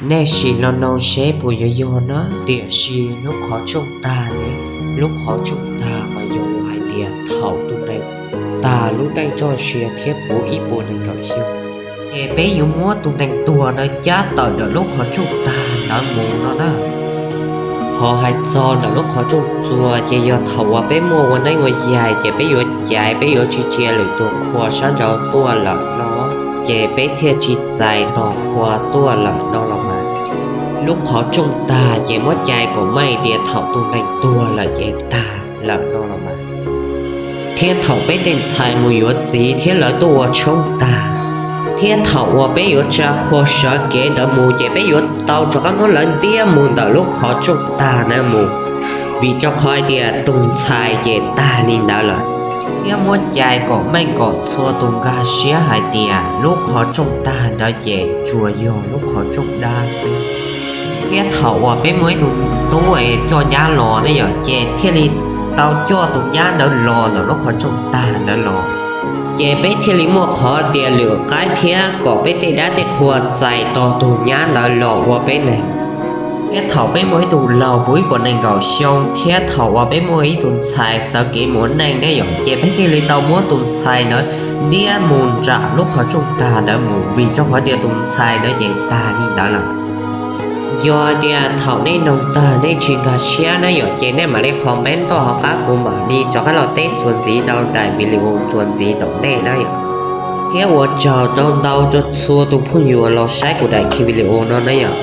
Nej sim los noog seb puas yuav yog na. Tiam sis lub qhov rooj tag ne, lub qhov rooj tag mas yog lus hais tias thaum tus neeg tag lub neej txoj sia thiab puv ib puas nees nkaum xyoo, ces peb yuav muab tus neeg tuag ntawd cab tawm ntawm lub qhov rooj tag ntawd mus no na. Ho hais txog ntawm lub qhov rooj txuas ces yog thaum uas peb muaj ua neeb ua yaig ces peb yuav caiv, peb yuav tsis cia lwm tus qhua sab nraud tuaj lawm no, ces peb thiaj tsis txais tus qhua tuaj lawm no los mas. Lub qhov rooj tag ces muab cais kom meej tias thaum tus neeg tuag lawm ces tag lawm no los mas. Thiab thaum peb tej ntxhais mus yuav txiv thiab lawv tuaj ua tshoob tag, thiab thaum uas peb yuav tsa qhua sawv kev ntawd mus ces peb yuav tau rov qab muab lawv ntiab mus ntawm lub qhov rooj tag ntawd mus, vim rau qhov hais tias tus ntxhais ces tag li ntawd lawm. Thiab muab cais kom meej kom txhua tus nkag siab hais tias lub qhov rooj tag ntawd ces tsuas yog lub qhov rooj dab xwb. Thiab thaum uas peb muaj ib tug tub es coj nyab los ne yom, ces thiaj li tau coj tus nyab ntawd los ntawm lub qhov rooj tag ntawd los, ces peb thiaj li muaj qhov tias lwm qaib thiab kom peb tej dab tej qhua txais tau tus nyab ntawd los ua peb neeg. Thiab thaum peb muaj ib tug laug puv ib puas nees nkaum xyoo thiab thaum uas peb muaj ib tug ntxhais sawv kev mus ua neej ne yom, ces peb thiaj li tau muab tus ntxhais ntawd ntiab mus nram lub qhov rooj tag ntawd mus, vim rau qhov tias tus ntxhais ntawd ces tag li ntawd lawm. Yog tias thaum nej noog tag nej tsis nkag siab na yom, ces nej mam li comment tuaj hauv qab kuv mam li rov qab los teb txuas ntxiv rau daim video txuas ntxiv tom ntej na yom. Thiab ua tsaug ntau ntau rau txhua tus phooj ywg los saib kuv daim video no na yom.